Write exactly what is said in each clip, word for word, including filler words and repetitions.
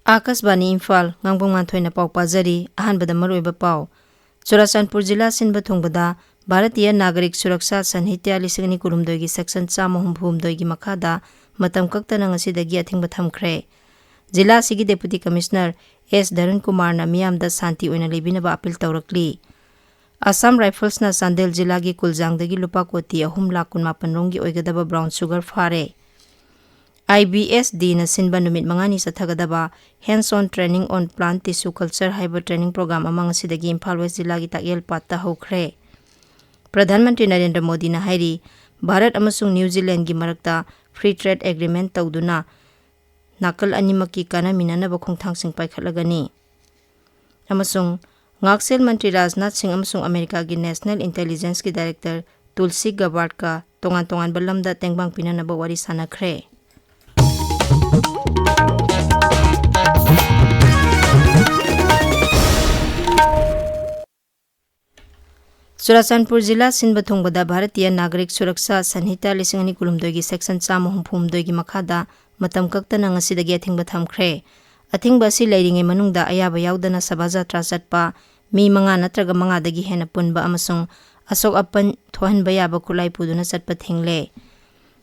ꯑꯥꯀꯥꯁꯕꯥꯅꯤ ꯏꯝꯐꯥꯜ, ꯉꯥꯡꯕꯝ ꯉꯥꯟꯊꯣꯏꯅ ꯄꯥꯎ ꯄꯥꯖꯔꯤ꯫ ꯑꯍꯥꯟꯕꯗ ꯃꯔꯨꯑꯣꯏꯕ ꯄꯥꯎ꯫ ꯆꯨꯔꯥꯆꯥꯟꯄꯨꯔ ꯖꯤꯂꯥ ꯁꯤꯟꯕ ꯊꯨꯡꯕꯗ ꯚꯥꯔꯇꯤꯌ ꯅꯥꯒꯔꯤꯛ ꯁꯨꯔꯛꯁꯥ ꯁꯟꯍꯤꯇ꯭ꯌ ꯂꯤꯁꯤꯡ ꯑꯅꯤ ꯀꯨꯟꯍꯨꯝꯗꯣꯏꯒꯤ section ꯆꯥꯝꯃ ꯍꯨꯝꯐꯨ ꯍꯨꯝꯗꯣꯏꯒꯤ ꯃꯈꯥꯗ ꯃꯇꯝ ꯀꯛꯇꯅ ꯉꯁꯤꯗꯒꯤ ꯑꯊꯤꯡꯕ ꯊꯝꯈ꯭ꯔꯦ꯫ ꯖꯤꯂꯥ ꯑꯁꯤꯒꯤ Deputy Commissioner ꯑꯦꯁ ꯙꯔꯨꯟ ꯀꯨꯃꯥꯔꯅ ꯃꯤꯌꯥꯝꯗ ꯁꯥꯟꯇꯤ ꯑꯣꯏꯅ ꯂꯩꯕꯤꯅꯕ appeal ꯇꯧꯔꯛꯂꯤ꯫ ꯑꯁꯥꯝ ꯔꯥꯏꯐꯜꯁꯅ ꯆꯥꯟꯗꯦꯜ ꯖꯤꯂꯥꯒꯤ ꯀꯨꯜꯖꯥꯡꯗꯒꯤ ꯂꯨꯄꯥ ꯀꯣꯇꯤ ꯑꯍꯨꯝ ꯂꯥꯈ ꯀꯨꯟꯃꯥꯄꯟ ꯔꯣꯝꯒꯤ ꯑꯣꯏꯒꯗꯕ brown sugar ꯐꯥꯔꯦ꯫ ꯑꯥꯏ ꯕꯤ ꯑꯦꯁ ꯗꯤꯅ ꯁꯤꯟꯕ ꯅꯨꯃꯤꯠ ꯃꯉꯥꯅꯤ ꯆꯠꯊꯒꯗꯕ Hands on Training on Plant Tissue Culture ꯍꯥꯏꯕ training program ꯑꯃ ꯉꯁꯤꯗꯒꯤ ꯏꯝꯐꯥꯜ ꯋꯦꯁ ꯖꯤꯂꯥꯒꯤ ꯇꯥꯛꯌꯦꯜ ꯄꯥꯠꯇ ꯍꯧꯈ꯭ꯔꯦ꯫ ꯄ꯭ꯔꯙꯥꯟ ꯃꯟꯇ꯭ꯔꯤ ꯅꯔꯦꯟꯗ꯭ꯔ ꯃꯣꯗꯤꯅ ꯍꯥꯏꯔꯤ, ꯚꯥꯔꯠ ꯑꯃꯁꯨꯡ ꯅ꯭ꯌꯨ ꯖꯤꯂꯦꯟꯒꯤ ꯃꯔꯛꯇ free trade agreement ꯇꯧꯗꯨꯅ ꯅꯥꯀꯜ ꯑꯅꯤꯃꯛꯀꯤ ꯀꯥꯟꯅꯃꯤꯟꯅꯅꯕ ꯈꯣꯡꯊꯥꯡꯁꯤꯡ ꯄꯥꯏꯈꯠꯂꯒꯅꯤ꯫ ꯑꯃꯁꯨꯡ ꯉꯥꯛꯁꯦꯜ ꯃꯟꯇ꯭ꯔꯤ ꯔꯥꯖꯅꯥꯊ ꯁꯤꯡ ꯑꯃꯁꯨꯡ ꯑꯃꯦꯔꯤꯀꯥꯒꯤ National Intelligenceꯀꯤ Director ꯇꯨꯜꯁꯤ ꯒꯕꯥꯔꯗꯀ ꯇꯣꯉꯥꯟ ꯇꯣꯉꯥꯟꯕ ꯂꯝꯗ ꯇꯦꯡꯕꯥꯡ ꯄꯤꯅꯅꯕ ꯋꯥꯔꯤ ꯁꯥꯟꯅꯈ꯭ꯔꯦ꯫ ꯆꯨꯔꯥꯆꯥꯟꯄꯨꯔ ꯖꯤꯂꯥ ꯁꯤꯟꯕ ꯊꯨꯡꯕꯗ ꯚꯥꯔꯇꯤꯌ ꯅꯥꯒꯔꯤꯛ ꯁꯨꯔꯛꯁꯥ ꯁꯟꯍꯤꯇꯥ ꯂꯤꯁꯤꯡ ꯑꯅꯤ ꯀꯨꯟꯍꯨꯝꯗꯣꯏꯒꯤ section ꯆꯥꯝꯃ ꯍꯨꯝꯐꯨ ꯍꯨꯝꯗꯣꯏꯒꯤ ꯃꯈꯥꯗ ꯃꯇꯝ ꯀꯛꯇꯅ ꯉꯁꯤꯗꯒꯤ ꯑꯊꯤꯡꯕ ꯊꯝꯈ꯭ꯔꯦ꯫ ꯑꯊꯤꯡꯕ ꯑꯁꯤ ꯂꯩꯔꯤꯉꯩ ꯃꯅꯨꯡꯗ ꯑꯌꯥꯕ ꯌꯥꯎꯗꯅ ꯁꯚꯥ ꯖꯥꯇ꯭ꯔꯥ ꯆꯠꯄ ꯃꯤ ꯃꯉꯥ ꯅꯠꯇ꯭ꯔꯒ ꯃꯉꯥꯗꯒꯤ ꯍꯦꯟꯅ ꯄꯨꯟꯕ ꯑꯃꯁꯨꯡ ꯑꯁꯣꯛ ꯑꯄꯟ ꯊꯣꯛꯍꯟꯕ ꯌꯥꯕ ꯈꯨꯠꯂꯥꯏ ꯄꯨꯗꯨꯅ ꯆꯠꯄ ꯊꯤꯡꯂꯦ꯫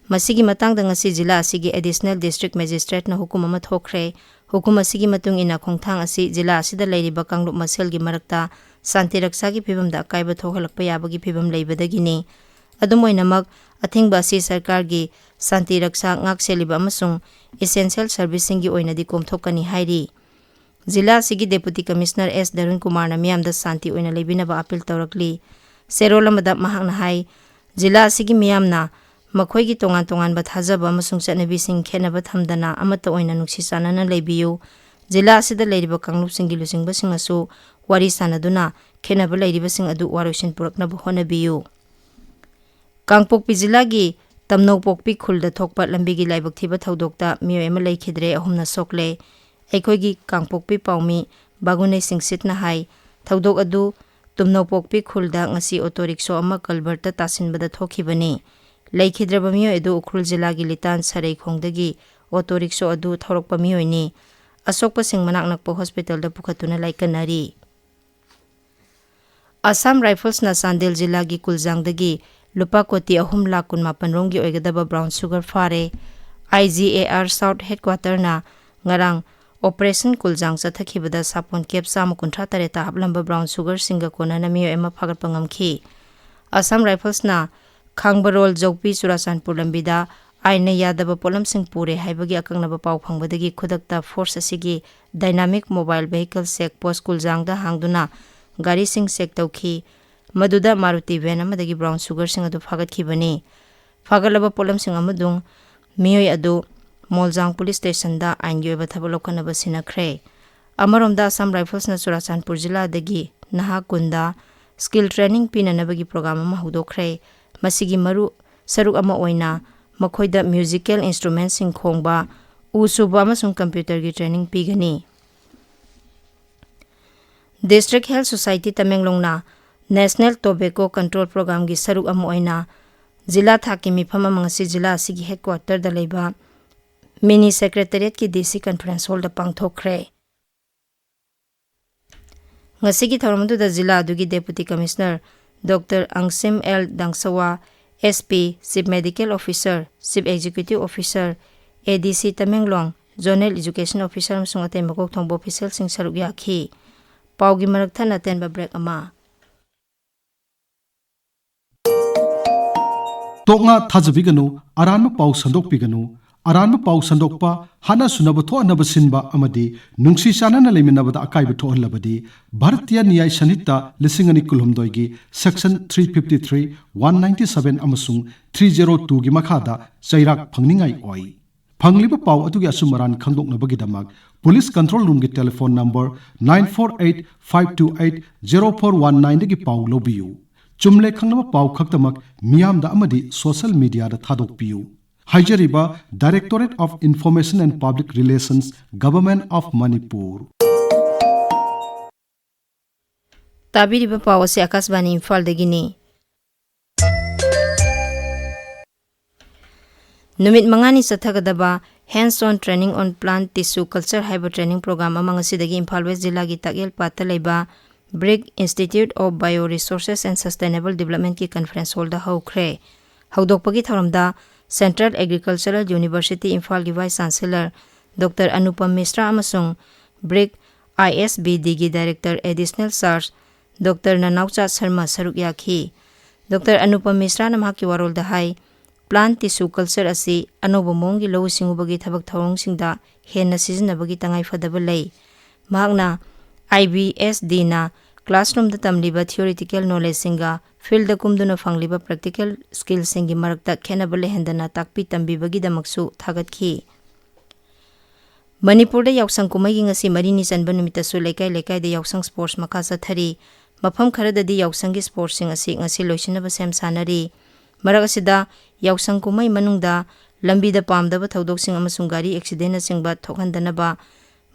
ꯃꯁꯤꯒꯤ ꯃꯇꯥꯡꯗ ꯉꯁꯤ ꯖꯤꯂꯥ ꯑꯁꯤꯒꯤ Additional District Magistrateꯅ ꯍꯨꯀꯨꯝ ꯑꯃ ꯊꯣꯛꯈ꯭ꯔꯦ꯫ ꯍꯨꯀꯨꯝ ꯑꯁꯤꯒꯤ ꯃꯇꯨꯡ ꯏꯟꯅ ꯈꯣꯡꯊꯥꯡ ꯑꯁꯤ ꯖꯤꯂꯥ ꯑꯁꯤꯗ ꯂꯩꯔꯤꯕ ꯀꯥꯡꯂꯨꯞ ꯃꯁꯦꯜꯒꯤ ꯃꯔꯛꯇ ꯁꯥꯟꯇꯤ ꯔꯛꯁꯥꯒꯤ ꯐꯤꯕꯝꯗ ꯑꯀꯥꯏꯕ ꯊꯣꯛꯍꯜꯂꯛꯄ ꯌꯥꯕꯒꯤ ꯐꯤꯕꯝ ꯂꯩꯕꯗꯒꯤꯅꯤ꯫ ꯑꯗꯨꯝ ꯑꯣꯏꯅꯃꯛ, ꯑꯊꯤꯡꯕ ꯑꯁꯤ ꯁꯔꯀꯥꯔꯒꯤ ꯁꯥꯟꯇꯤ ꯔꯛꯁꯥ ꯉꯥꯛ ꯁꯦꯜꯂꯤꯕ ꯑꯃꯁꯨꯡ essential serviceꯁꯤꯡꯒꯤ ꯑꯣꯏꯅꯗꯤ ꯀꯣꯝꯊꯣꯛꯀꯅꯤ ꯍꯥꯏꯔꯤ꯫ ꯖꯤꯂꯥ ꯑꯁꯤꯒꯤ Deputy Commissioner ꯑꯦꯁ ꯙꯔꯨꯟ ꯀꯨꯃꯥꯔꯅ ꯃꯤꯌꯥꯝꯗ ꯁꯥꯟꯇꯤ ꯑꯣꯏꯅ ꯂꯩꯕꯤꯅꯕ appeal ꯇꯧꯔꯛꯂꯤ꯫ ꯆꯦꯔꯣꯜ ꯑꯃꯗ ꯃꯍꯥꯛꯅ ꯍꯥꯏ, ꯖꯤꯂꯥ ꯑꯁꯤꯒꯤ ꯃꯤꯌꯥꯝꯅ ꯃꯈꯣꯏꯒꯤ ꯇꯣꯉꯥꯟ ꯇꯣꯉꯥꯟꯕ ꯊꯥꯖꯕ ꯑꯃꯁꯨꯡ ꯆꯠꯅꯕꯤꯁꯤꯡ ꯈꯦꯠꯅꯕ ꯊꯝꯗꯅ ꯑꯃꯠꯇ ꯑꯣꯏꯅ ꯅꯨꯡꯁꯤ ꯆꯥꯟꯅꯅ ꯂꯩꯕꯤꯌꯨ꯫ ꯖꯤꯂꯥ ꯑꯁꯤꯗ ꯂꯩꯔꯤꯕ ꯀꯥꯡꯂꯨꯞꯁꯤꯡꯒꯤ ꯂꯨꯆꯤꯡꯕꯁꯤꯡꯅꯁꯨ ꯋꯥꯔꯤ ꯁꯥꯅꯗꯨꯅ ꯈꯦꯠꯅꯕ ꯂꯩꯔꯤꯕꯁꯤꯡ ꯑꯗꯨ ꯋꯥꯔꯣꯏꯁꯤꯟ ꯄꯨꯔꯛꯅꯕ ꯍꯣꯠꯅꯕꯤꯌꯨ꯫ ꯀꯥꯡꯄꯣꯛꯄꯤ ꯖꯤꯂꯥꯒꯤ ꯇꯝꯅꯧꯄꯣꯛꯄꯤ ꯈꯨꯜꯗ ꯊꯣꯛꯄ ꯂꯝꯕꯤꯒꯤ ꯂꯥꯏꯕꯛ ꯊꯤꯕ ꯊꯧꯗꯣꯛꯇ ꯃꯤꯑꯣꯏ ꯑꯃ ꯂꯩꯈꯤꯗ꯭ꯔꯦ, ꯑꯍꯨꯝꯅ ꯁꯣꯛꯂꯦ꯫ ꯑꯩꯈꯣꯏꯒꯤ ꯀꯥꯡꯄꯣꯛꯄꯤ ꯄꯥꯎꯃꯤ ꯕꯥꯒꯨꯅꯩ ꯁꯤꯡꯁꯤꯠꯅ ꯍꯥꯏ, ꯊꯧꯗꯣꯛ ꯑꯗꯨ ꯇꯨꯝꯅꯧꯄꯣꯛꯄꯤ ꯈꯨꯜꯗ ꯉꯁꯤ ꯑꯣꯇꯣ ꯔꯤꯛꯁꯣ ꯑꯃ culvertꯇ ꯇꯥꯁꯤꯟꯕꯗ ꯊꯣꯛꯈꯤꯕꯅꯤ꯫ ꯂꯩꯈꯤꯗ꯭ꯔꯕ ꯃꯤꯑꯣꯏ ꯑꯗꯨ ꯎꯈ꯭ꯔꯨꯜ ꯖꯤꯂꯥꯒꯤ ꯂꯤꯇꯥꯟ ꯁꯔꯩꯈꯣꯡꯗꯒꯤ ꯑꯣꯇꯣ ꯔꯤꯛꯁꯣ ꯑꯗꯨ ꯊꯧꯔꯛꯄ ꯃꯤꯑꯣꯏꯅꯤ꯫ ꯑꯁꯣꯛꯄꯁꯤꯡ ꯃꯅꯥꯛ ꯅꯛꯄ ꯍꯣꯁꯄꯤꯇꯥꯜꯗ ꯄꯨꯈꯠꯇꯨꯅ ꯂꯥꯏꯀꯠꯅꯔꯤ꯫ ꯑꯁꯥꯝ ꯔꯥꯏꯐꯜꯁꯅ ꯆꯥꯟꯗꯦꯜ ꯖꯤꯂꯥꯒꯤ ꯀꯨꯜꯖꯥꯡꯗꯒꯤ ꯂꯨꯄꯥ ꯀꯣꯇꯤ ꯑꯍꯨꯝ ꯂꯥꯈ ꯀꯨꯟꯃꯥꯄꯟ ꯔꯣꯝꯒꯤ ꯑꯣꯏꯒꯗꯕ ꯕ꯭ꯔꯥꯎꯟ ꯁꯨꯒꯔ ꯐꯥꯔꯦ꯫ ꯑꯥꯏ ꯖꯤ ꯑꯦ ꯑꯥꯔ ꯁꯥꯎꯠ ꯍꯦꯗꯀ꯭ꯋꯥꯇꯔꯅ ꯉꯔꯥꯡ ꯑꯣꯄꯔꯦꯁꯟ ꯀꯨꯜꯖꯥꯡ ꯆꯠꯊꯈꯤꯕꯗ ꯁꯥꯄꯣꯟ ꯀꯦꯞ ꯆꯥꯝꯃ ꯀꯨꯟꯊ꯭ꯔꯥ ꯇꯔꯦꯠꯇ ꯍꯥꯞꯂꯝꯕ ꯕ꯭ꯔꯥꯎꯟ ꯁꯨꯒꯔꯁꯤꯡꯒ ꯀꯣꯟꯅꯅ ꯃꯤꯑꯣꯏ ꯑꯃ ꯐꯥꯒꯠꯄ ꯉꯝꯈꯤ꯫ ꯑꯁꯥꯝ ꯔꯥꯏꯐꯜꯁꯅ ꯈꯥꯡꯕꯔꯣꯜ ꯖꯧꯄꯤ ꯆꯨꯔꯥꯆꯥꯟꯄꯨꯔ ꯂꯝꯕꯤꯗ ꯑꯥꯏꯟꯅ ꯌꯥꯗꯕ ꯄꯣꯠꯂꯝꯁꯤꯡ ꯄꯨꯔꯦ ꯍꯥꯏꯕꯒꯤ ꯑꯀꯛꯅꯕ ꯄꯥꯎ ꯐꯪꯕꯗꯒꯤ ꯈꯨꯗꯛꯇ ꯐꯣꯔꯁ ꯑꯁꯤꯒꯤ ꯗꯥꯏꯅꯥꯃꯤꯛ ꯃꯣꯕꯥꯏꯜ ꯚꯦꯍꯤꯀꯜ ꯆꯦꯛ ꯄꯣꯁ ꯀꯨꯜꯖꯥꯡꯗ ꯍꯥꯡꯗꯨꯅ ꯒꯥꯔꯤꯁꯤꯡ ꯆꯦꯛ ꯇꯧꯈꯤ꯫ ꯃꯗꯨꯗ ꯃꯥꯔꯨꯇꯤ ꯚꯦꯟ ꯑꯃꯗꯒꯤ ꯕ꯭ꯔꯥꯎꯟ ꯁꯨꯒꯔꯁꯤꯡ ꯑꯗꯨ ꯐꯥꯒꯠꯈꯤꯕꯅꯤ꯫ ꯐꯥꯒꯠꯂꯕ ꯄꯣꯠꯂꯝꯁꯤꯡ ꯑꯃꯁꯨꯡ ꯃꯤꯑꯣꯏ ꯑꯗꯨ ꯃꯣꯜꯖꯥꯡ ꯄꯨꯂꯤꯁ ꯁ꯭ꯇꯦꯁꯟꯗ ꯑꯥꯏꯟꯒꯤ ꯑꯣꯏꯕ ꯊꯕꯛ ꯂꯧꯈꯠꯅꯕ ꯁꯤꯟꯅꯈ꯭ꯔꯦ꯫ ꯑꯃꯔꯣꯝꯗ ꯑꯁꯥꯝ ꯔꯥꯏꯐꯜꯁꯅ ꯆꯨꯔꯥꯆꯥꯟꯄꯨꯔ ꯖꯤꯂꯥꯗꯒꯤ ꯅꯍꯥ ꯀꯨꯟꯗ ꯁ꯭ꯀꯤꯜ ꯇ꯭ꯔꯦꯅꯤꯡ ꯄꯤꯅꯅꯕꯒꯤ ꯄ꯭ꯔꯣꯒ꯭ꯔꯥꯝ ꯑꯃ ꯍꯧꯗꯣꯛꯈ꯭ꯔꯦ꯫ ꯃꯁꯤꯒꯤ ꯃꯔꯨ ꯁꯔꯨꯛ ꯑꯃ ꯑꯣꯏꯅ ꯃꯈꯣꯏꯗ ꯃ꯭ꯌꯨꯖꯤꯀꯦꯜ ꯏꯟꯁꯇ꯭ꯔꯨꯃꯦꯟꯁꯤꯡ ꯈꯣꯡꯕ, ꯎ ꯁꯨꯕ ꯑꯃꯁꯨꯡ ꯀꯝꯄ꯭ꯌꯨꯇꯔꯒꯤ ꯇ꯭ꯔꯦꯅꯤꯡ ꯄꯤꯒꯅꯤ꯫ ꯗꯤꯁꯇ꯭ꯔꯤꯛ ꯍꯦꯜꯊ ꯁꯣꯁꯥꯏꯇꯤ ꯇꯃꯦꯡꯂꯣꯡꯅ ꯅꯦꯁꯅꯦꯜ ꯇꯣꯕꯦꯀꯣ ꯀꯟꯇ꯭ꯔꯣꯜ ꯄ꯭ꯔꯣꯒ꯭ꯔꯥꯝꯒꯤ ꯁꯔꯨꯛ ꯑꯃ ꯑꯣꯏꯅ ꯖꯤꯂꯥ ꯊꯥꯛꯀꯤ ꯃꯤꯐꯝ ꯑꯃ ꯉꯁꯤ ꯖꯤꯂꯥ ꯑꯁꯤꯒꯤ ꯍꯦꯗꯀ꯭ꯋꯥꯇꯔꯗ ꯂꯩꯕ ꯃꯤꯅꯤ ꯁꯦꯀ꯭ꯔꯦꯇꯔꯤꯌꯦꯠꯀꯤ ꯗꯤ ꯁꯤ ꯀꯟꯐꯔꯦꯟꯁ ꯍꯣꯜꯗ ꯄꯥꯡꯊꯣꯛꯈ꯭ꯔꯦ꯫ ꯉꯁꯤꯒꯤ ꯊꯧꯔꯝ ꯑꯗꯨꯗ ꯖꯤꯂꯥ ꯑꯗꯨꯒꯤ deputy commissioner doctor Angshim L Dangsawa, S P, chief medical officer, chief executive officer, A D C Tamenglong, zonal education officer ꯑꯃꯁꯨꯡ ꯑꯇꯩ ꯃꯀꯣꯛ ꯊꯣꯡꯕ ꯑꯣꯐꯤꯁꯤꯌꯦꯜꯁꯤꯡ ꯁꯔꯨꯛ ꯌꯥꯈꯤ꯫ ꯄꯥꯎꯒꯤ ꯃꯔꯛ ꯊꯠꯅ ꯇꯦꯟꯕ ꯕ꯭ꯔꯦꯛ ꯑꯃ꯫ ꯇꯣꯛꯅ ꯊꯥꯖꯕꯤꯒꯅꯨ, ꯑꯔꯥꯟꯕ ꯄꯥꯎ ꯁꯟꯗꯣꯛꯄꯤꯒꯅꯨ꯫ ꯑꯔꯥꯟꯕ ꯄꯥꯎ ꯁꯟꯗꯣꯛꯄ, ꯍꯥꯠꯅ ꯁꯨꯅꯕ ꯊꯣꯛꯍꯟꯅꯕ ꯁꯤꯟꯕ ꯑꯃꯗꯤ ꯅꯨꯡꯁꯤ ꯆꯥꯟꯅꯅ ꯂꯩꯃꯤꯟꯅꯕꯗ ꯑꯀꯥꯏꯕ ꯊꯣꯛꯍꯜꯂꯕꯗꯤ ꯚꯥꯔꯇꯤꯌ ꯅ꯭ꯌꯥꯌ ꯁꯟꯍꯤꯇꯥ ꯂꯤꯁꯤꯡ ꯑꯅꯤ ꯀꯨꯟꯍꯨꯝꯗꯣꯏꯒꯤ section three fifty three, one ninety seven ꯑꯃꯁꯨꯡ three zero twoꯒꯤ ꯃꯈꯥꯗ ꯆꯩꯔꯥꯛ ꯐꯪꯅꯤꯡꯉꯥꯏ ꯑꯣꯏ꯫ ꯐꯪꯂꯤꯕ ꯄꯥꯎ ꯑꯗꯨꯒꯤ ꯑꯆꯨꯝ ꯑꯔꯥꯟ ꯈꯪꯗꯣꯛꯅꯕꯒꯤꯗꯃꯛ ꯄꯨꯂꯤꯁ ꯀꯟꯇ꯭ꯔꯣꯜ ꯔꯨꯝꯒꯤ telephone number nine four eight five two eight zero four one nineꯗꯒꯤ ꯄꯥꯎ ꯂꯧꯕꯤꯌꯨ꯫ ꯆꯨꯝꯂꯦ ꯈꯪꯂꯕ ꯄꯥꯎ ꯈꯛꯇꯃꯛ ꯃꯤꯌꯥꯝꯗ ꯑꯃꯗꯤ ꯁꯣꯁꯤꯌꯦꯜ ꯃꯤꯗꯤꯌꯥꯗ ꯊꯥꯗꯣꯛꯄꯤꯌꯨ꯫ ꯍꯥꯏꯖꯔꯤꯕ Directorate of Information and Public Relations, Government of Manipur꯫ ꯇꯥꯕꯤꯔꯤꯕ ꯄꯥꯎ ꯑꯁꯤ ꯑꯀꯥꯁꯕꯥꯅꯤ ꯏꯝꯐꯥꯜꯗꯒꯤꯅꯤ꯫ ꯅꯨꯃꯤꯠ ꯃꯉꯥꯅꯤ ꯆꯠꯊꯒꯗꯕ Hands-on Training on Plant Tissue Culture ꯍꯥꯏꯕ training program ꯑꯃ ꯉꯁꯤꯗꯒꯤ ꯏꯝꯐꯥꯜ ꯋꯦꯁ ꯖꯤꯂꯥꯒꯤ ꯇꯥꯛꯌꯦꯜ ꯄꯥꯠꯇ ꯂꯩꯕ BRIC Institute of Bio Resources and Sustainable Developmentꯀꯤ conference hallꯗ ꯍꯧꯈ꯭ꯔꯦ꯫ ꯍꯧꯗꯣꯛꯄꯒꯤ ꯊꯧꯔꯝꯗ Central Agricultural University ꯏꯝꯐꯥꯜꯒꯤ Vice Chancellor Doctor ꯑꯅꯨꯄꯝ ꯃꯤꯁ꯭ꯔꯥ ꯑꯃꯁꯨꯡ BRIC ISBDꯒꯤ Director Additional Charge Doctor ꯅꯅꯥꯎꯆꯥ Sharma ꯁꯔꯨꯛ ꯌꯥꯈꯤ꯫ Doctor ꯑꯅꯨꯄꯝ ꯃꯤꯁ꯭ꯔꯥꯅ ꯃꯍꯥꯛꯀꯤ ꯋꯥꯔꯣꯜꯗ ꯍꯥꯏ, plant tissue culture ꯑꯁꯤ ꯑꯅꯧꯕ ꯃꯑꯣꯡꯒꯤ ꯂꯧꯎ ꯁꯤꯡꯎꯕꯒꯤ ꯊꯕꯛ ꯊꯧꯔꯝꯁꯤꯡꯗ ꯍꯦꯟꯅ ꯁꯤꯖꯤꯟꯅꯕꯒꯤ ꯇꯉꯥꯏꯐꯗꯕ ꯂꯩ꯫ ꯃꯍꯥꯛꯅ IBSDꯅ classroomꯗ ꯇꯝꯂꯤꯕ theoretical knowledgeꯁꯤꯡꯒ fieldꯗ ꯀꯨꯝꯗꯨꯅ ꯐꯪꯂꯤꯕ practical skillꯁꯤꯡꯒꯤ ꯃꯔꯛꯇ ꯈꯦꯠꯅꯕ ꯂꯩꯍꯟꯗꯅ ꯇꯥꯛꯄꯤ ꯇꯝꯕꯤꯕꯒꯤꯗꯃꯛꯁꯨ ꯊꯥꯒꯠꯈꯤ꯫ ꯃꯅꯤꯄꯨꯔꯗ ꯌꯥꯎꯁꯪ ꯀꯨꯝꯍꯩꯒꯤ ꯉꯁꯤ ꯃꯔꯤꯅꯤ ꯆꯟꯕ ꯅꯨꯃꯤꯠꯇꯁꯨ ꯂꯩꯀꯥꯏ ꯂꯩꯀꯥꯏꯗ ꯌꯥꯎꯁꯪ sports ꯃꯈꯥ ꯆꯠꯊꯔꯤ꯫ ꯃꯐꯝ ꯈꯔꯗꯗꯤ ꯌꯥꯎꯁꯪꯒꯤ sportsꯁꯤꯡ ꯑꯁꯤ ꯉꯁꯤ ꯂꯣꯏꯁꯤꯟꯅꯕ ꯁꯦꯝ ꯁꯥꯅꯔꯤ꯫ ꯃꯔꯛ ꯑꯁꯤꯗ, ꯌꯥꯎꯁꯪ ꯀꯨꯝꯍꯩ ꯃꯅꯨꯡꯗ ꯂꯝꯕꯤꯗ ꯄꯥꯝꯗꯕ ꯊꯧꯗꯣꯛꯁꯤꯡ ꯑꯃꯁꯨꯡ ꯒꯥꯔꯤ accidentꯅꯆꯤꯡꯕ ꯊꯣꯛꯍꯟꯗꯅꯕ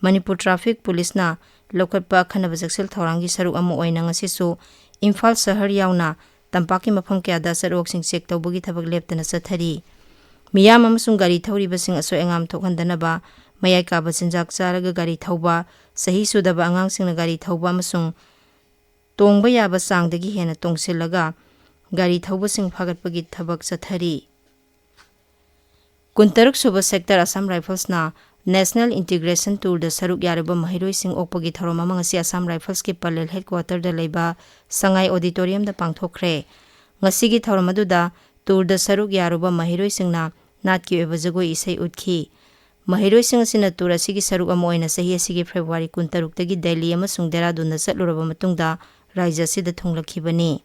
ꯃꯅꯤꯄꯨꯔ traffic policeꯅ ꯂꯧꯈꯠꯄ ꯑꯈꯟꯅꯕ ꯆꯦꯛꯁꯤꯜ ꯊꯧꯔꯥꯡꯒꯤ ꯁꯔꯨꯛ ꯑꯃ ꯑꯣꯏꯅ ꯉꯁꯤꯁꯨ ꯏꯝꯐꯥꯜ ꯁꯍꯔ ꯌꯥꯎꯅ ꯇꯝꯄꯥꯛꯀꯤ ꯃꯐꯝ ꯀꯌꯥꯗ ꯆꯠꯋꯥꯛꯁꯤꯡ check ꯇꯧꯕꯒꯤ ꯊꯕꯛ ꯂꯦꯞꯇꯅ ꯆꯠꯊꯔꯤ꯫ ꯃꯤꯌꯥꯝ ꯑꯃꯁꯨꯡ ꯒꯥꯔꯤ ꯊꯧꯔꯤꯕꯁꯤꯡ ꯑꯁꯣꯏ ꯑꯉꯥꯝ ꯊꯣꯛꯍꯟꯗꯅꯕ, ꯃꯌꯥꯏ ꯀꯥꯕ ꯆꯤꯟꯖꯥꯛ ꯆꯥꯔꯒ ꯒꯥꯔꯤ ꯊꯧꯕ, ꯆꯍꯤ ꯁꯨꯗꯕ ꯑꯉꯥꯡꯁꯤꯡꯅ ꯒꯥꯔꯤ ꯊꯧꯕ ꯑꯃꯁꯨꯡ ꯇꯣꯡꯕ ꯌꯥꯕ ꯆꯥꯡꯗꯒꯤ ꯍꯦꯟꯅ ꯇꯣꯡꯁꯤꯜꯂꯒ ꯒꯥꯔꯤ ꯊꯧꯕꯁꯤꯡ ꯐꯥꯒꯠꯄꯒꯤ ꯊꯕꯛ ꯆꯠꯊꯔꯤ꯫ ꯀꯨꯟꯇꯔꯨꯛ ꯁꯨꯕ Sector Assam Riflesꯅ National Integration Tourꯗ ꯁꯔꯨꯛ ꯌꯥꯔꯤꯕ ꯃꯍꯩꯔꯣꯏꯁꯤꯡ ꯑꯣꯛꯄꯒꯤ ꯊꯧꯔꯝ ꯑꯃ ꯉꯁꯤ Assam Riflesꯀꯤ ꯄꯂꯦꯜ headquarterꯗ ꯂꯩꯕ ꯁꯉꯥꯏ auditoriumꯗ ꯄꯥꯡꯊꯣꯛꯈ꯭ꯔꯦ꯫ ꯉꯁꯤꯒꯤ ꯊꯧꯔꯝ ꯑꯗꯨꯗ tourꯗ ꯁꯔꯨꯛ ꯌꯥꯔꯨꯕ ꯃꯍꯩꯔꯣꯏꯁꯤꯡꯅ ꯅꯥꯠꯀꯤ ꯑꯣꯏꯕ ꯖꯒꯣꯏ ꯏꯁꯩ ꯎꯠꯈꯤ꯫ ꯃꯍꯩꯔꯣꯏꯁꯤꯡ ꯑꯁꯤꯅ tour ꯑꯁꯤꯒꯤ ꯁꯔꯨꯛ ꯑꯃ ꯑꯣꯏꯅ ꯆꯍꯤ ꯑꯁꯤꯒꯤ February ꯀꯨꯟꯇꯔꯨꯛꯇꯒꯤ ꯗꯦꯜꯂꯤ ꯑꯃꯁꯨꯡ ꯗꯦꯔꯥꯗꯨꯟꯗ ꯆꯠꯂꯨꯔꯕ ꯃꯇꯨꯡꯗ ꯔꯥꯖ꯭ꯌ ꯑꯁꯤꯗ ꯊꯨꯡꯂꯛꯈꯤꯕꯅꯤ꯫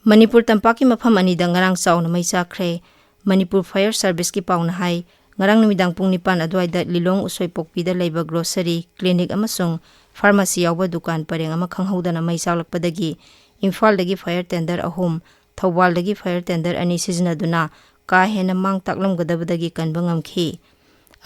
ꯃꯅꯤꯄꯨꯔ ꯇꯝꯄꯥꯛꯀꯤ ꯃꯐꯝ ꯑꯅꯤꯗ ꯉꯔꯥꯡ ꯆꯥꯎꯅ ꯃꯩ ꯆꯥꯛꯈ꯭ꯔꯦ꯫ ꯃꯅꯤꯄꯨꯔ Fire Serviceꯀꯤ ꯄꯥꯎꯅ ꯍꯥꯏ, ꯉꯔꯥꯡ ꯅꯨꯃꯤꯗꯥꯡ ꯄꯨꯡ ꯅꯤꯄꯥꯟ ꯑꯗꯨꯋꯥꯏꯗ ꯂꯤꯂꯣꯡ ꯎꯁꯣꯏꯄꯣꯛꯄꯤꯗ ꯂꯩꯕ grocery, clinic ꯑꯃꯁꯨꯡ pharmacy ꯌꯥꯎꯕ ꯗꯨꯀꯥꯟ ꯄꯔꯦꯡ ꯑꯃ ꯈꯪꯍꯧꯗꯅ ꯃꯩ ꯆꯥꯛꯂꯛꯄꯗꯒꯤ ꯏꯝꯐꯥꯜꯗꯒꯤ fire tender ꯑꯍꯨꯝ, ꯊꯧꯕꯥꯜꯗꯒꯤ fire tender ꯑꯅꯤ ꯁꯤꯖꯤꯟꯅꯗꯨꯅ ꯀꯥ ꯍꯦꯟꯅ ꯃꯥꯡ ꯇꯥꯛꯂꯝꯒꯗꯕꯗꯒꯤ ꯀꯟꯕ ꯉꯝꯈꯤ꯫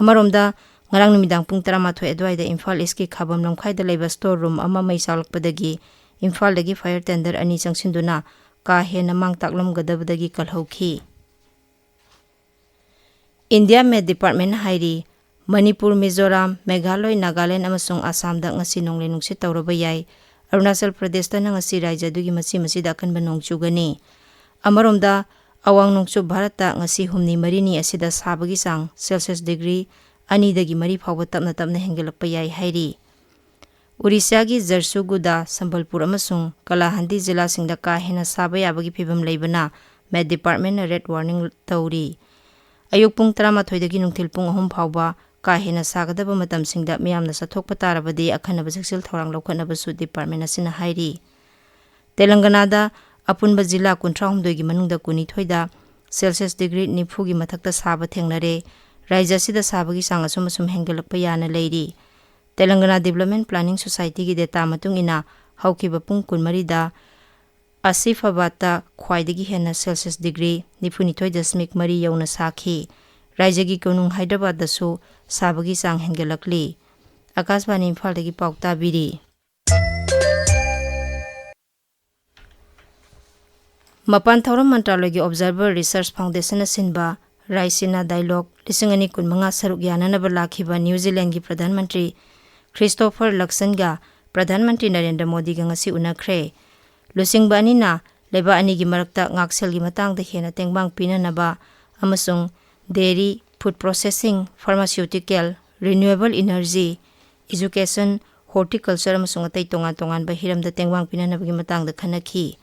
ꯑꯃꯔꯣꯝꯗ, ꯉꯔꯥꯡ ꯅꯨꯃꯤꯗꯥꯡ ꯄꯨꯡ ꯇꯔꯥꯃꯥꯊꯣꯏ ꯑꯗꯨꯋꯥꯏꯗ ꯏꯝꯐꯥꯜ Eastꯀꯤ ꯈꯥꯕꯝ ꯂꯝꯈꯥꯏꯗ ꯂꯩꯕ store room ꯑꯃ ꯃꯩ ꯆꯥꯛꯂꯛꯄꯗꯒꯤ ꯏꯝꯐꯥꯜꯗꯒꯤ fire tender ꯑꯅꯤ ꯆꯪꯁꯤꯟꯗꯨꯅ ꯀꯥ ꯍꯦꯟꯅ ꯃꯥꯡ ꯇꯥꯛꯂꯝꯒꯗꯕꯗꯒꯤ ꯀꯜꯍꯧꯈꯤ꯫ ꯏꯟꯗꯤꯌꯥ ꯃꯦꯠ ꯗꯤꯄꯥꯔꯠꯃꯦꯟꯅ ꯍꯥꯏꯔꯤ, ꯃꯅꯤꯄꯨꯔ, ꯃꯤꯖꯣꯔꯥꯝ, ꯃꯦꯘꯥꯂꯣꯏ, ꯅꯥꯒꯥꯂꯦꯟ ꯑꯃꯁꯨꯡ ꯑꯁꯥꯝꯗ ꯉꯁꯤ ꯅꯣꯡꯂꯩ ꯅꯨꯡꯁꯤꯠ ꯇꯧꯔꯕ ꯌꯥꯏ꯫ ꯑꯔꯨꯅꯥꯆꯜ ꯄ꯭ꯔꯗꯦꯁꯇꯅ ꯉꯁꯤ ꯔꯥꯖ꯭ꯌ ꯑꯗꯨꯒꯤ ꯃꯆꯤ ꯃꯆꯤꯗ ꯑꯀꯟꯕ ꯅꯣꯡ ꯆꯨꯒꯅꯤ꯫ ꯑꯃꯔꯣꯝꯗ, ꯑꯋꯥꯡ ꯅꯣꯡꯆꯨꯞ ꯚꯥꯔꯠꯇ ꯉꯁꯤ ꯍꯨꯝꯅꯤ ꯃꯔꯤꯅꯤ ꯑꯁꯤꯗ ꯁꯥꯕꯒꯤ ꯆꯥꯡ ꯁꯦꯜꯁꯤꯌꯁ ꯗꯤꯒ꯭ꯔꯤ ꯑꯅꯤꯗꯒꯤ ꯃꯔꯤ ꯐꯥꯎꯕ ꯇꯞꯅ ꯇꯞꯅ ꯍꯦꯟꯒꯠꯂꯛꯄ ꯌꯥꯏ ꯍꯥꯏꯔꯤ꯫ ꯎꯔꯤꯁ꯭ꯌꯥꯒꯤ ꯖꯔꯁꯨꯒꯨꯗꯥ, ꯁꯝꯕꯜꯄꯨꯔ ꯑꯃꯁꯨꯡ ꯀꯂꯥꯍꯟꯗꯤ ꯖꯤꯂꯥꯁꯤꯡꯗ ꯀꯥ ꯍꯦꯟꯅ ꯁꯥꯕ ꯌꯥꯕꯒꯤ ꯐꯤꯕꯝ ꯂꯩꯕꯅ ꯃꯦꯠ ꯗꯤꯄꯥꯔꯠꯃꯦꯟꯅ ꯔꯦꯗ ꯋꯥꯔꯅꯤꯡ ꯇꯧꯔꯤ꯫ ꯑꯌꯨꯛ ꯄꯨꯡ ꯇꯔꯥꯃꯥꯊꯣꯏꯗꯒꯤ ꯅꯨꯡꯊꯤꯜ ꯄꯨꯡ ꯑꯍꯨꯝ ꯐꯥꯎꯕ ꯀꯥ ꯍꯦꯟꯅ ꯁꯥꯒꯗꯕ ꯃꯇꯝꯁꯤꯡꯗ ꯃꯤꯌꯥꯝꯅ ꯆꯠꯊꯣꯛꯄ ꯇꯥꯔꯕꯗꯤ ꯑꯈꯟꯅꯕ ꯆꯦꯛꯁꯤꯜ ꯊꯧꯔꯥꯡ ꯂꯧꯈꯠꯅꯕꯁꯨ ꯗꯤꯄꯥꯔꯠꯃꯦꯟ ꯑꯁꯤꯅ ꯍꯥꯏꯔꯤ꯫ ꯇꯦꯂꯪꯒꯅꯥꯗ ꯑꯄꯨꯟꯕ ꯖꯤꯂꯥ ꯀꯨꯟꯊ꯭ꯔꯥꯍꯨꯝꯗꯣꯏꯒꯤ ꯃꯅꯨꯡꯗ ꯀꯨꯟꯅꯤꯊꯣꯏꯗ ꯁꯦꯜꯁꯤꯌꯁ ꯗꯤꯒ꯭ꯔꯤ ꯅꯤꯐꯨꯒꯤ ꯃꯊꯛꯇ ꯁꯥꯕ ꯊꯦꯡꯅꯔꯦ꯫ ꯔꯥꯖ꯭ꯌ ꯑꯁꯤꯗ ꯁꯥꯕꯒꯤ ꯆꯥꯡ ꯑꯁꯨꯝ ꯑꯁꯨꯝ ꯍꯦꯟꯒꯠꯂꯛꯄ ꯌꯥꯅ ꯂꯩꯔꯤ꯫ ꯇꯦꯂꯪꯒꯅꯥ ꯗꯤꯕ꯭ꯂꯞꯃꯦꯟ ꯄ꯭ꯂꯥꯅꯤꯡ ꯁꯣꯁꯥꯏꯇꯤꯒꯤ ꯗꯦꯇꯥ ꯃꯇꯨꯡ ꯏꯟꯅ, ꯍꯧꯈꯤꯕ ꯄꯨꯡ ꯀꯨꯟꯃꯔꯤꯗ ꯑꯁꯤꯐꯥꯕꯥꯗꯇ ꯈ꯭ꯋꯥꯏꯗꯒꯤ ꯍꯦꯟꯅ ꯁꯦꯜꯁꯤꯌꯁ ꯗꯤꯒ꯭ꯔꯤ ꯅꯤꯐꯨꯅꯤꯊꯣꯏ ꯗꯁꯃꯤꯛ ꯃꯔꯤ ꯌꯧꯅ ꯁꯥꯈꯤ꯫ ꯔꯥꯖ꯭ꯌꯒꯤ ꯀꯣꯅꯨꯡ ꯍꯥꯏꯗ꯭ꯔꯕꯥꯗꯇꯁꯨ ꯁꯥꯕꯒꯤ ꯆꯥꯡ ꯍꯦꯟꯒꯠꯂꯛꯂꯤ꯫ ꯑꯀꯥꯁꯕꯥꯅꯤ ꯏꯝꯐꯥꯜꯗꯒꯤ ꯄꯥꯎ ꯇꯥꯕꯤꯔꯤ꯫ ꯃꯄꯥꯟ ꯊꯧꯔꯝ ꯃꯟꯇ꯭ꯔꯥꯂꯣꯏꯒꯤ ꯑꯣꯕꯖꯥꯔꯚꯔ ꯔꯤꯁꯔꯆ ꯐꯥꯎꯟꯗꯦꯁꯟꯅ ꯁꯤꯟꯕ ꯔꯥꯏꯁꯤꯅꯥ ꯗꯥꯏꯂꯣꯒ ꯂꯤꯁꯤꯡ ꯑꯅꯤ ꯀꯨꯟꯃꯉꯥ ꯁꯔꯨꯛ ꯌꯥꯅꯅꯕ ꯂꯥꯛꯈꯤꯕ ꯅ꯭ꯌꯨ ꯖꯤꯂꯦꯟꯗꯒꯤ ꯄ꯭ꯔꯙꯥꯟ ꯃꯟꯇ꯭ꯔꯤ ꯈ꯭ꯔꯤꯁꯇꯣꯐꯔ ꯂꯛꯁꯟꯒ ꯄ꯭ꯔꯙꯥꯟ ꯃꯟꯇ꯭ꯔꯤ ꯅꯔꯦꯟꯗ꯭ꯔ ꯃꯣꯗꯤꯒ ꯉꯁꯤ ꯎꯅꯈ꯭ꯔꯦ꯫ ꯂꯨꯆꯤꯡꯕ ꯑꯅꯤꯅ ꯂꯩꯕꯥꯛ ꯑꯅꯤꯒꯤ ꯃꯔꯛꯇ ꯉꯥꯛꯁꯦꯜꯒꯤ ꯃꯇꯥꯡꯗ ꯍꯦꯟꯅ ꯇꯦꯡꯕꯥꯡ ꯄꯤꯅꯅꯕ ꯑꯃꯁꯨꯡ dairy, food processing, pharmaceutical, renewable energy, education, horticulture ꯑꯃꯁꯨꯡ ꯑꯇꯩ ꯇꯣꯉꯥꯟ ꯇꯣꯉꯥꯟꯕ ꯍꯤꯔꯝꯗ ꯇꯦꯡꯕꯥꯡ ꯄꯤꯅꯅꯕꯒꯤ ꯃꯇꯥꯡꯗ ꯈꯟꯅꯈꯤ꯫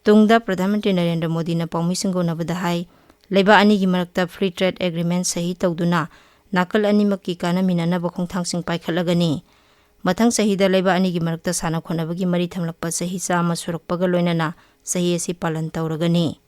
ꯇꯨꯡꯗ ꯄ꯭ꯔꯙꯥꯟ ꯃꯟꯇ꯭ꯔꯤ ꯅꯔꯦꯟꯗ꯭ꯔ ꯃꯣꯗꯤꯅ ꯄꯥꯎꯃꯤꯁꯤꯡꯒ ꯎꯅꯕꯗ ꯍꯥꯏ, ꯂꯩꯕꯥꯛ ꯑꯅꯤꯒꯤ ꯃꯔꯛꯇ free trade agreement ꯁꯍꯤ ꯇꯧꯗꯨꯅ ꯅꯥꯀꯜ ꯑꯅꯤꯃꯛꯀꯤ ꯀꯥꯟꯅꯃꯤꯟꯅꯅꯕ ꯈꯣꯡꯊꯥꯡꯁꯤꯡ ꯄꯥꯏꯈꯠꯂꯒꯅꯤ꯫ ꯃꯊꯪ ꯆꯍꯤꯗ ꯂꯩꯕꯥꯛ ꯑꯅꯤꯒꯤ ꯃꯔꯛꯇ ꯁꯥꯟꯅ ꯈꯣꯠꯅꯕꯒꯤ ꯃꯔꯤ ꯊꯝꯂꯛꯄ ꯆꯍꯤ ꯆꯥꯝꯃ ꯁꯨꯔꯛꯄꯒ ꯂꯣꯏꯅꯅ ꯆꯍꯤ ꯑꯁꯤ ꯄꯥꯂꯟ ꯇꯧꯔꯒꯅꯤ꯫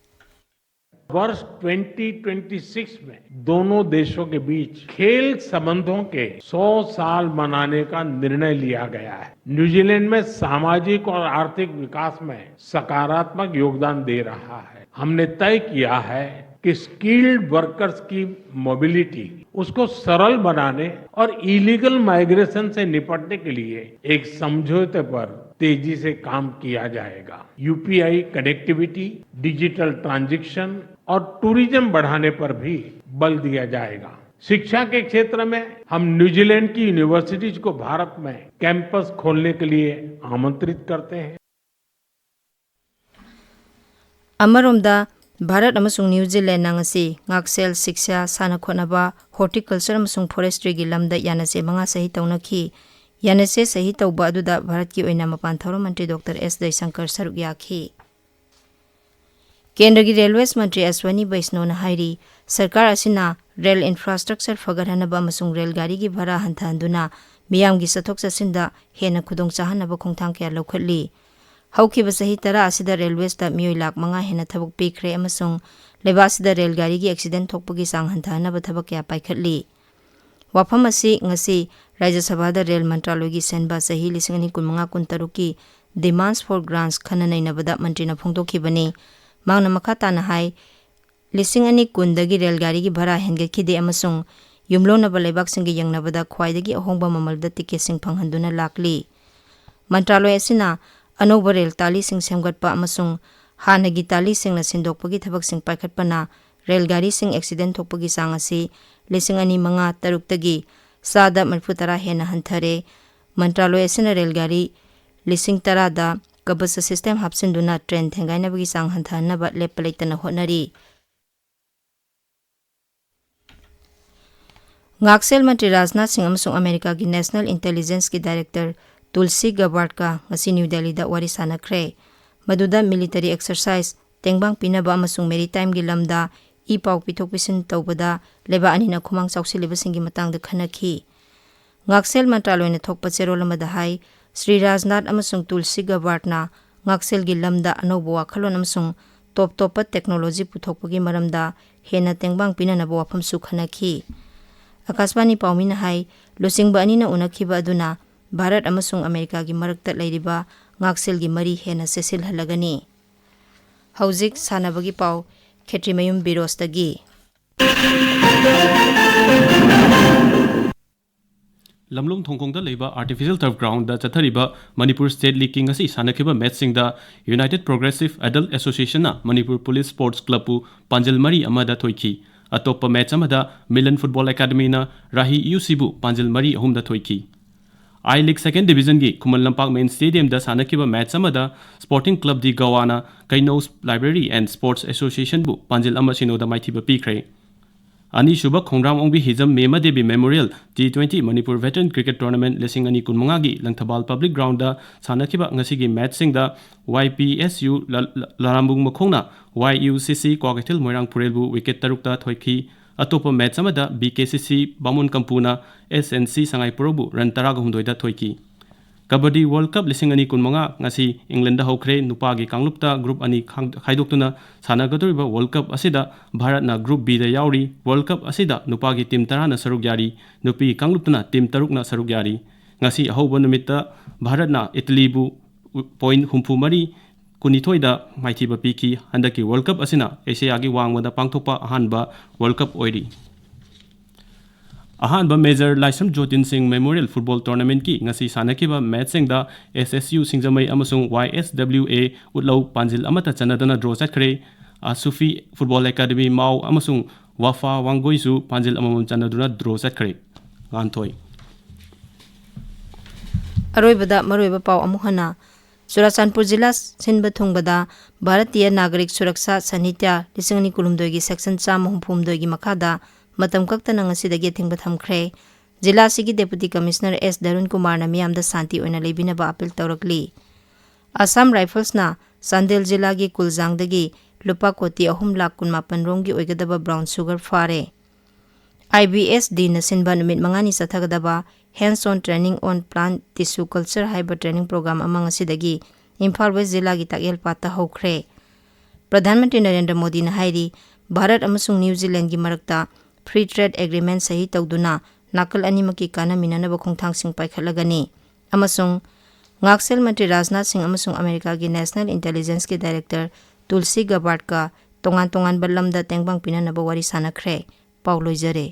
वर्ष ट्वेंटी ट्वेंटी सिक्स में दोनों देशों के बीच खेल संबंधों के सौ साल मनाने का निर्णय लिया गया है। न्यूजीलैंड में सामाजिक और आर्थिक विकास में सकारात्मक योगदान दे रहा है। हमने तय किया है कि स्किल्ड वर्कर्स की मोबिलिटी, उसको सरल बनाने और इलीगल माइग्रेशन से निपटने के लिए एक समझौते पर तेजी से काम किया जाएगा। यूपीआई कनेक्टिविटी, डिजिटल ट्रांजैक्शन और टूरिज्म बढ़ाने पर भी बल दिया जाएगा। शिक्षा के क्षेत्र में हम न्यूजीलैंड की यूनिवर्सिटीज को भारत में कैंपस खोलने के लिए आमंत्रित करते हैं। ꯑꯃꯔꯣꯝꯗ, ꯚꯥꯔꯠ ꯑꯃꯁꯨꯡ ꯅ꯭ꯌꯨ ꯖꯤꯂꯦꯟꯗꯅ ꯉꯁꯤ ꯉꯥꯛꯁꯦꯜ, ꯁꯤꯛꯁꯥ, ꯁꯥꯟꯅ ꯈꯣꯠꯅꯕ, ꯍꯣꯔꯇꯤꯀꯜꯆꯔ ꯑꯃꯁꯨꯡ ꯐꯣꯔꯦꯁꯇ꯭ꯔꯤꯒꯤ ꯂꯝꯗ ꯌꯥꯅꯆꯦ ꯃꯉꯥ ꯁꯍꯤ ꯇꯧꯅꯈꯤ꯫ ꯌꯥꯅꯆꯦ ꯁꯍꯤ ꯇꯧꯕ ꯑꯗꯨꯗ ꯚꯥꯔꯠꯀꯤ ꯑꯣꯏꯅ ꯃꯄꯥꯟ ꯊꯧꯔꯝ ꯃꯟꯇ꯭ꯔꯤ ꯗꯣꯛꯇꯔ ꯑꯦꯁ ꯖꯌꯁꯪꯀꯔ ꯁꯔꯨꯛ ꯌꯥꯈꯤ꯫ ꯀꯦꯟꯗ꯭ꯔꯒꯤ ꯔꯦꯜꯋꯦꯁ ꯃꯟꯇ꯭ꯔꯤ ꯑꯁ꯭ꯋꯅꯤ ꯕꯩꯁꯅꯣꯅ ꯍꯥꯏꯔꯤ, ꯁꯔꯀꯥꯔ ꯑꯁꯤꯅ ꯔꯦꯜ ꯏꯟꯐ꯭ꯔꯥꯁ꯭ꯇ꯭ꯔꯛꯆꯔ ꯐꯒꯠꯍꯟꯅꯕ ꯑꯃꯁꯨꯡ ꯔꯦꯜ ꯒꯥꯔꯤꯒꯤ ꯚꯔꯥ ꯍꯟꯊꯍꯟꯗꯨꯅ ꯃꯤꯌꯥꯝꯒꯤ ꯆꯠꯊꯣꯛ ꯆꯠꯁꯤꯟꯗ ꯍꯦꯟꯅ ꯈꯨꯗꯣꯡ ꯆꯥꯍꯟꯅꯕ ꯈꯣꯡꯊꯥꯡ ꯀꯌꯥ ꯂꯧꯈꯠꯂꯤ꯫ ꯍꯧꯈꯤꯕ ꯆꯍꯤ ꯇꯔꯥ ꯑꯁꯤꯗ ꯔꯦꯜꯋꯦꯁꯇ ꯃꯤꯑꯣꯏ ꯂꯥꯈ ꯃꯉꯥ ꯍꯦꯟꯅ ꯊꯕꯛ ꯄꯤꯈ꯭ꯔꯦ ꯑꯃꯁꯨꯡ ꯂꯩꯕꯥꯛ ꯑꯁꯤꯗ ꯔꯦꯜ ꯒꯥꯔꯤꯒꯤ ꯑꯦꯛꯁꯤꯗꯦꯟ ꯊꯣꯛꯄꯒꯤ ꯆꯥꯡ ꯍꯟꯊꯍꯟꯅꯕ ꯊꯕꯛ ꯀꯌꯥ ꯄꯥꯏꯈꯠꯂꯤ꯫ ꯋꯥꯐꯝ ꯑꯁꯤ ꯉꯁꯤ ꯔꯥꯖ꯭ꯌ ꯁꯚꯥꯗ ꯔꯦꯜ ꯃꯟꯇ꯭ꯔꯥꯂꯣꯏꯒꯤ ꯁꯦꯟꯕ ꯆꯍꯤ ꯂꯤꯁꯤꯡ ꯑꯅꯤ ꯀꯨꯟꯃꯉꯥ ꯀꯨꯟꯇꯔꯨꯛꯀꯤ Demands for Grants ꯈꯟꯅ ꯅꯩꯅꯕꯗ ꯃꯟꯇ꯭ꯔꯤꯅ ꯐꯣꯡꯗꯣꯛꯈꯤꯕꯅꯤ꯫ ꯃꯍꯥꯛꯅ ꯃꯈꯥ ꯇꯥꯅ ꯍꯥꯏ, ꯂꯤꯁꯤꯡ ꯑꯅꯤ ꯀꯨꯟꯗꯒꯤ ꯔꯦꯜ ꯒꯥꯔꯤꯒꯤ ꯚꯔꯥ ꯍꯦꯟꯒꯠꯈꯤꯗꯦ ꯑꯃꯁꯨꯡ ꯌꯨꯝꯂꯣꯟꯅꯕ ꯂꯩꯕꯥꯛꯁꯤꯡꯒ ꯌꯦꯡꯅꯕꯗ ꯈ꯭ꯋꯥꯏꯗꯒꯤ ꯑꯍꯣꯡꯕ ꯃꯃꯜꯗ ꯇꯤꯀꯦꯠꯁꯤꯡ ꯐꯪꯍꯟꯗꯨꯅ ꯂꯥꯛꯂꯤ꯫ ꯃꯟꯇ꯭ꯔꯥꯂꯣꯏ ꯑꯁꯤꯅ ꯑꯅꯧꯕ ꯔꯦꯜ ꯇꯥꯂꯤꯁꯤꯡ ꯁꯦꯝꯒꯠꯄ ꯑꯃꯁꯨꯡ ꯍꯥꯟꯅꯒꯤ ꯇꯥꯂꯤꯁꯤꯡꯅ ꯁꯤꯟꯗꯣꯛꯄꯒꯤ ꯊꯕꯛꯁꯤꯡ ꯄꯥꯏꯈꯠꯄꯅ ꯔꯦꯜ ꯒꯥꯔꯤꯁꯤꯡ ꯑꯦꯛꯁꯤꯗꯦꯟ ꯊꯣꯛꯄꯒꯤ ꯆꯥꯡ ꯑꯁꯤ ꯂꯤꯁꯤꯡ ꯑꯅꯤ ꯃꯉꯥ ꯇꯔꯨꯛꯇꯒꯤ ꯆꯥꯗ ꯃꯔꯤꯐꯨ ꯇꯔꯥ ꯍꯦꯟꯅ ꯍꯟꯊꯔꯦ꯫ ꯃꯟꯇ꯭ꯔꯥꯂꯣꯏ ꯑꯁꯤꯅ ꯔꯦꯜ ꯒꯥꯔꯤ ꯂꯤꯁꯤꯡ ꯇꯔꯥꯗ ꯀꯕꯆ ꯁꯤꯁꯇꯦꯝ ꯍꯥꯞꯆꯤꯟꯗꯨꯅ ꯇ꯭ꯔꯦꯟ ꯊꯦꯡꯒꯥꯏꯅꯕꯒꯤ ꯆꯥꯡ ꯍꯟꯊꯍꯟꯅꯕ ꯂꯦꯞꯄ ꯂꯩꯇꯅ ꯍꯣꯠꯅꯔꯤ꯫ ꯉꯥꯛꯁꯦꯜ ꯃꯟꯇ꯭ꯔꯤ ꯔꯥꯖꯅꯥꯊ ꯁꯤꯡ ꯑꯃꯁꯨꯡ ꯑꯃꯦꯔꯤꯀꯥꯒꯤ ꯅꯦꯁꯅꯦꯜ ꯏꯟꯇꯦꯂꯤꯖꯦꯟꯁꯀꯤ ꯗꯥꯏꯔꯦꯛꯇꯔ ꯇꯨꯜꯁꯤ ꯒꯕꯥꯔꯗꯀ ꯉꯁꯤ ꯅ꯭ꯌꯨ ꯗꯦꯜꯂꯤꯗ ꯋꯥꯔꯤ ꯁꯥꯟꯅꯈ꯭ꯔꯦ꯫ ꯃꯗꯨꯗ ꯃꯤꯂꯤꯇꯔꯤ ꯑꯦꯛꯁꯔꯁꯥꯏꯖ, ꯇꯦꯡꯕꯥꯡ ꯄꯤꯅꯕ ꯑꯃꯁꯨꯡ ꯃꯦꯔꯤꯇꯥꯏꯝꯒꯤ ꯂꯝꯗ ꯏ ꯄꯥꯎ ꯄꯤꯊꯣꯛ ꯄꯤꯁꯤꯟ ꯇꯧꯕꯗ ꯂꯩꯕꯥꯛ ꯑꯅꯤꯅ ꯈꯨꯃꯥꯡ ꯆꯥꯎꯁꯤꯜꯂꯤꯕꯁꯤꯡꯒꯤ ꯃꯇꯥꯡꯗ ꯈꯟꯅꯈꯤ꯫ ꯉꯥꯛꯁꯦꯜ ꯃꯟꯇ꯭ꯔꯥꯂꯣꯏꯅ ꯊꯣꯛꯄ ꯆꯦꯔꯣꯜ ꯑꯃꯗ ꯍꯥꯏ, ꯁ꯭ꯔꯤ ꯔꯥꯖꯅꯥꯊ ꯑꯃꯁꯨꯡ ꯇꯨꯜꯁꯤ ꯒꯕꯥꯔꯗꯅ ꯉꯥꯛꯁꯦꯜꯒꯤ ꯂꯝꯗ ꯑꯅꯧꯕ ꯋꯥꯈꯜꯂꯣꯟ ꯑꯃꯁꯨꯡ ꯇꯣꯞ ꯇꯣꯞꯄ ꯇꯦꯛꯅꯣꯂꯣꯖꯤ ꯄꯨꯊꯣꯛꯄꯒꯤ ꯃꯔꯝꯗ ꯍꯦꯟꯅ ꯇꯦꯡꯕꯥꯡ ꯄꯤꯅꯅꯕ ꯋꯥꯐꯝꯁꯨ ꯈꯟꯅꯈꯤ꯫ ꯑꯀꯥꯁꯕꯥꯅꯤ ꯄꯥꯎꯃꯤꯅ ꯍꯥꯏ, ꯂꯨꯆꯤꯡꯕ ꯑꯅꯤꯅ ꯎꯅꯈꯤꯕ ꯑꯗꯨꯅ ꯚꯥꯔꯠ ꯑꯃꯁꯨꯡ ꯑꯃꯦꯔꯤꯀꯥꯒꯤ ꯃꯔꯛꯇ ꯂꯩꯔꯤꯕ ꯉꯥꯛꯁꯦꯜꯒꯤ ꯃꯔꯤ ꯍꯦꯟꯅ ꯆꯦꯠꯁꯤꯜꯍꯜꯂꯒꯅꯤ꯫ ꯍꯧꯖꯤꯛ ꯁꯥꯟꯅꯕꯒꯤ ꯄꯥꯎ, ꯈꯦꯇ꯭ꯔꯤꯃꯌꯨꯝ ꯕꯤꯔꯣꯁꯇꯒꯤ꯫ ꯂꯝꯂꯣꯡ ꯊꯣꯡꯈꯣꯡꯗ ꯂꯩꯕ Artificial Turf Groundꯗ ꯆꯠꯊꯔꯤꯕ ꯃꯅꯤꯄꯨꯔ ꯁ꯭ꯇꯦꯠ ꯂꯤꯒꯀꯤ ꯉꯁꯤ ꯁꯥꯟꯅꯈꯤꯕ ꯃꯦꯠꯆꯁꯤꯡꯗ United Progressive Adult Associationꯅ ꯃꯅꯤꯄꯨꯔ ꯄꯨꯂꯤꯁ ꯁ꯭ꯄꯣꯔꯠꯁ ꯀ꯭ꯂꯕꯄꯨ ꯄꯥꯟꯖꯤꯜ ꯃꯔꯤ ꯑꯃꯗ ꯊꯣꯏꯈꯤ꯫ ꯑꯇꯣꯞꯄ ꯃꯦꯠꯆ ꯑꯃꯗ ꯃꯤꯂꯟ ꯐꯨꯠꯕꯣꯜ ꯑꯦꯀꯥꯗꯃꯤꯅ ꯔꯥꯍꯤ ꯌꯨ ꯁꯤꯕꯨ ꯄꯥꯟꯖꯤꯜ ꯃꯔꯤ ꯑꯍꯨꯝꯗ ꯊꯣꯏꯈꯤ꯫ ꯑꯥꯏ ꯂꯤꯒ ꯁꯦꯀꯦꯟ ꯗꯤꯕꯤꯖꯟꯒꯤ ꯈꯨꯃꯟ ꯂꯝꯄꯥꯛ ꯃꯦꯟ ꯁ꯭ꯇꯦꯗꯤꯌꯝꯗ ꯁꯥꯟꯅꯈꯤꯕ ꯃꯦꯠꯆ ꯑꯃꯗ ꯁ꯭ꯄꯣꯔꯇꯤꯡ ꯀ꯭ꯂꯕ ꯗꯤ ꯒꯋꯥꯅ ꯀꯩꯅꯧ Library and Sports Associationꯕꯨ ꯄꯥꯟꯖꯤꯜ ꯑꯃ ꯁꯤꯅꯣꯗ ꯃꯥꯏꯊꯤꯕ ꯄꯤꯈ꯭ꯔꯦ꯫ ꯑꯅꯤꯁꯨꯕ Khongdram Ongbi Hijam Mema Devi memorial T twenty Manipur veteran cricket tournament ꯂꯤꯁꯤꯡ ꯑꯅꯤ ꯀꯨꯟꯃꯉꯥꯒꯤ ꯂꯪꯊꯕꯥꯜ ꯄꯕ꯭ꯂꯤꯛ ꯒ꯭ꯔꯥꯎꯟꯗ ꯁꯥꯟꯅꯈꯤꯕ ꯉꯁꯤꯒꯤ ꯃꯦꯠꯆꯁꯤꯡꯗ ꯋꯥꯏ ꯄꯤ ꯑꯦꯁ ꯌꯨ ꯂ-, ꯂ-, ꯂꯥꯔꯥꯝꯕꯨꯡ ꯃꯈꯣꯡꯅ ꯋꯥꯏ ꯌꯨ ꯁꯤ ꯁꯤ ꯀ꯭ꯋꯥꯀꯩꯊꯦꯜ ꯃꯣꯏꯔꯥꯡ ꯐꯨꯔꯦꯜꯕꯨ ꯋꯤꯀꯦꯠ ꯇꯔꯨꯛꯇ ꯊꯣꯏꯈꯤ꯫ ꯑꯇꯣꯞꯄ ꯃꯦꯠꯆ ꯑꯃꯗ ꯕꯤ ꯀꯦ ꯁꯤ ꯁꯤ ꯕꯥꯃꯣꯟ ꯀꯝꯄꯨꯅ ꯑꯦꯁ ꯑꯦꯟ ꯁꯤ ꯁꯉꯥꯏꯄ꯭ꯔꯧꯕꯨ ꯔꯟ ꯇꯔꯥꯒ ꯍꯨꯝꯗꯣꯏꯗ ꯊꯣꯏꯈꯤ꯫ ꯀꯕꯗꯗꯤ ꯋꯥꯔꯜꯗ ꯀꯞ ꯂꯤꯁꯤꯡ ꯑꯅꯤ ꯀꯨꯟꯃꯉꯥ ꯉꯁꯤ ꯏꯪꯂꯦꯟꯗ ꯍꯧꯈ꯭ꯔꯦ꯫ ꯅꯨꯄꯥꯒꯤ ꯀꯥꯡꯂꯨꯞꯇ ꯒ꯭ꯔꯨꯞ ꯑꯅꯤ ꯈꯥꯡ-, ꯈꯥꯏꯗꯣꯛꯇꯨꯅ ꯁꯥꯟꯅꯒꯗꯧꯔꯤꯕ ꯋꯥꯔꯜꯗ ꯀꯞ ꯑꯁꯤꯗ ꯚꯥꯔꯠꯅ ꯒ꯭ꯔꯨꯞ ꯕꯤꯗ ꯌꯥꯎꯔꯤ꯫ ꯋꯥꯔꯜꯗ ꯀꯞ ꯑꯁꯤꯗ ꯅꯨꯄꯥꯒꯤ ꯇꯤꯝ ꯇꯔꯥꯅ ꯁꯔꯨꯛ ꯌꯥꯔꯤ, ꯅꯨꯄꯤꯒꯤ ꯀꯥꯡꯂꯨꯞꯇꯅ ꯇꯤꯝ ꯇꯔꯨꯛꯅ ꯁꯔꯨꯛ ꯌꯥꯔꯤ꯫ ꯉꯁꯤ ꯑꯍꯧꯕ ꯅꯨꯃꯤꯠꯇ ꯚꯥꯔꯠꯅ ꯏꯇꯂꯤꯕꯨ ꯄꯣꯏꯟꯠ ꯍꯨꯝꯐꯨ ꯃꯔꯤ, ꯀꯨꯟꯅꯤꯊꯣꯏꯗ ꯃꯥꯏꯊꯤꯕ ꯄꯤꯈꯤ꯫ ꯍꯟꯗꯛꯀꯤ ꯋꯥꯔꯜꯗ ꯀꯞ ꯑꯁꯤꯅ ꯑꯦꯁꯤꯌꯥꯒꯤ ꯋꯥꯡꯃꯗ ꯄꯥꯡꯊꯣꯛꯄ ꯑꯍꯥꯟꯕ ꯋꯥꯔꯜꯗ ꯀꯞ ꯑꯣꯏꯔꯤ꯫ ꯑꯍꯥꯟꯕ ꯃꯦꯖꯔ ꯂꯥꯏꯁ꯭ꯔꯝ ꯖꯣꯇꯤꯟ ꯁꯤꯡ ꯃꯦꯃꯣꯔꯤꯌꯦꯜ ꯐꯨꯠꯕꯣꯜ ꯇꯣꯔꯅꯥꯃꯦꯟꯠꯀꯤ ꯉꯁꯤ ꯁꯥꯟꯅꯈꯤꯕ ꯃꯦꯠꯆꯁꯤꯡꯗ ꯑꯦꯁ ꯑꯦꯁ ꯌꯨ ꯁꯤꯡꯖꯃꯩ ꯑꯃꯁꯨꯡ ꯋꯥꯏ ꯑꯦꯁ ꯗꯕ꯭ꯂꯤꯎ ꯑꯦ ꯎꯠꯂꯧ ꯄꯥꯟꯖꯤꯜ ꯑꯃꯠꯇ ꯆꯟꯅꯗꯅ ꯗ꯭ꯔꯣ ꯆꯠꯈ꯭ꯔꯦ꯫ ꯑꯁꯨꯐꯤ ꯐꯨꯠꯕꯣꯜ ꯑꯦꯀꯥꯗꯃꯤ ꯃꯥꯎ ꯑꯃꯁꯨꯡ ꯋꯥꯐꯥ ꯋꯥꯡꯒꯣꯏꯁꯨ ꯄꯥꯟꯖꯤꯜ ꯑꯃꯃꯝ ꯆꯟꯅꯗꯨꯅ ꯗ꯭ꯔꯣ ꯆꯠꯈ꯭ꯔꯦ꯫ ꯉꯥꯟꯊꯣꯏ꯫ ꯑꯔꯣꯏꯕꯗ ꯃꯔꯨꯑꯣꯏꯕ ꯄꯥꯎ ꯑꯃꯨꯛ ꯍꯟꯅ꯫ ꯆꯨꯔꯥꯆꯥꯟꯄꯨꯔ ꯖꯤꯂꯥ ꯁꯤꯟꯕ ꯊꯨꯡꯕꯗ ꯚꯥꯔꯇꯤꯌ ꯅꯥꯒꯔꯤꯛ ꯁꯨꯔꯛꯁꯥ ꯁꯥꯍꯤꯇ꯭ꯌ ꯂꯤꯁꯤꯡ ꯑꯅꯤ ꯀꯨꯟꯍꯨꯝꯗꯣꯏꯒꯤ ꯁꯦꯛꯁꯟ ꯆꯥꯝꯃ ꯍꯨꯝꯐꯨ ꯍꯨꯝꯗꯣꯏꯒꯤ ꯃꯈꯥꯗ ꯃꯇꯝ ꯀꯛꯇꯅ ꯉꯁꯤꯗꯒꯤ ꯑꯊꯤꯡꯕ ꯊꯝꯈ꯭ꯔꯦ꯫ ꯖꯤꯂꯥ ꯑꯁꯤꯒꯤ ꯗꯦꯄꯨꯇꯤ ꯀꯃꯤꯁꯅꯔ ꯑꯦꯁ ꯗꯔꯨꯟ ꯀꯨꯃꯥꯔꯅ ꯃꯤꯌꯥꯝꯗ ꯁꯥꯟꯇꯤ ꯑꯣꯏꯅ ꯂꯩꯕꯤꯅꯕ ꯑꯥꯄꯤꯜ ꯇꯧꯔꯛꯂꯤ꯫ ꯑꯁꯥꯝ ꯔꯥꯏꯐꯜꯁꯅ ꯆꯥꯟꯗꯦꯜ ꯖꯤꯂꯥꯒꯤ ꯀꯨꯜꯖꯥꯡꯗꯒꯤ ꯂꯨꯄꯥ ꯀꯣꯇꯤ ꯑꯍꯨꯝ ꯂꯥꯈ ꯀꯨꯟꯃꯥꯄꯟ ꯔꯣꯝꯒꯤ ꯑꯣꯏꯒꯗꯕ ꯕ꯭ꯔꯥꯎꯟ ꯁꯨꯒꯔ ꯐꯥꯔꯦ꯫ ꯑꯥꯏ ꯕꯤ ꯑꯦꯁ ꯗꯤꯅ ꯁꯤꯟꯕ ꯅꯨꯃꯤꯠ ꯃꯉꯥꯅꯤ ꯆꯠꯊꯒꯗꯕ Hands on Training on Plant Tissue Culture ꯍꯥꯏꯕ ꯇ꯭ꯔꯦꯅꯤꯡ ꯄ꯭ꯔꯣꯒ꯭ꯔꯥꯝ ꯑꯃ ꯉꯁꯤꯗꯒꯤ ꯏꯝꯐꯥꯜ ꯋꯦꯁ ꯖꯤꯂꯥꯒꯤ ꯇꯥꯛꯌꯦꯜꯄꯥꯠꯇ ꯍꯧꯈ꯭ꯔꯦ꯫ ꯄ꯭ꯔꯙꯥꯟ ꯃꯟꯇ꯭ꯔꯤ ꯅꯔꯦꯟꯗ꯭ꯔ ꯃꯣꯗꯤꯅ ꯍꯥꯏꯔꯤ, ꯚꯥꯔꯠ ꯑꯃꯁꯨꯡ ꯅ꯭ꯌꯨ ꯖꯤꯂꯦꯟꯗꯒꯤ ꯃꯔꯛꯇ ꯐ꯭ꯔꯤ ꯇ꯭ꯔꯦꯗ ꯑꯦꯒ꯭ꯔꯤꯃꯦꯟ ꯁꯍꯤ ꯇꯧꯗꯨꯅ ꯅꯥꯀꯜ ꯑꯅꯤꯃꯛꯀꯤ ꯀꯥꯟꯅꯃꯤꯟꯅꯅꯕ ꯈꯣꯡꯊꯥꯡꯁꯤꯡ ꯄꯥꯏꯈꯠꯂꯒꯅꯤ ꯑꯃꯁꯨꯡ ꯉꯥꯛꯁꯦꯜ ꯃꯟꯇ꯭ꯔꯤ ꯔꯥꯖꯅꯥꯊ ꯁꯤꯡ ꯑꯃꯁꯨꯡ ꯑꯃꯦꯔꯤꯀꯥꯒꯤ ꯅꯦꯁꯅꯦꯜ ꯏꯟꯇꯦꯂꯤꯖꯦꯟꯁꯀꯤ ꯗꯥꯏꯔꯦꯛꯇꯔ ꯇꯨꯜꯁꯤ ꯒꯕꯥꯔꯗꯀ ꯇꯣꯉꯥꯟ ꯇꯣꯉꯥꯟꯕ ꯂꯝꯗ ꯇꯦꯡꯕꯥꯡ ꯄꯤꯅꯅꯕ ꯋꯥꯔꯤ ꯁꯥꯟꯅꯈ꯭ꯔꯦ꯫ ꯄꯥꯎ ꯂꯣꯏꯖꯔꯦ꯫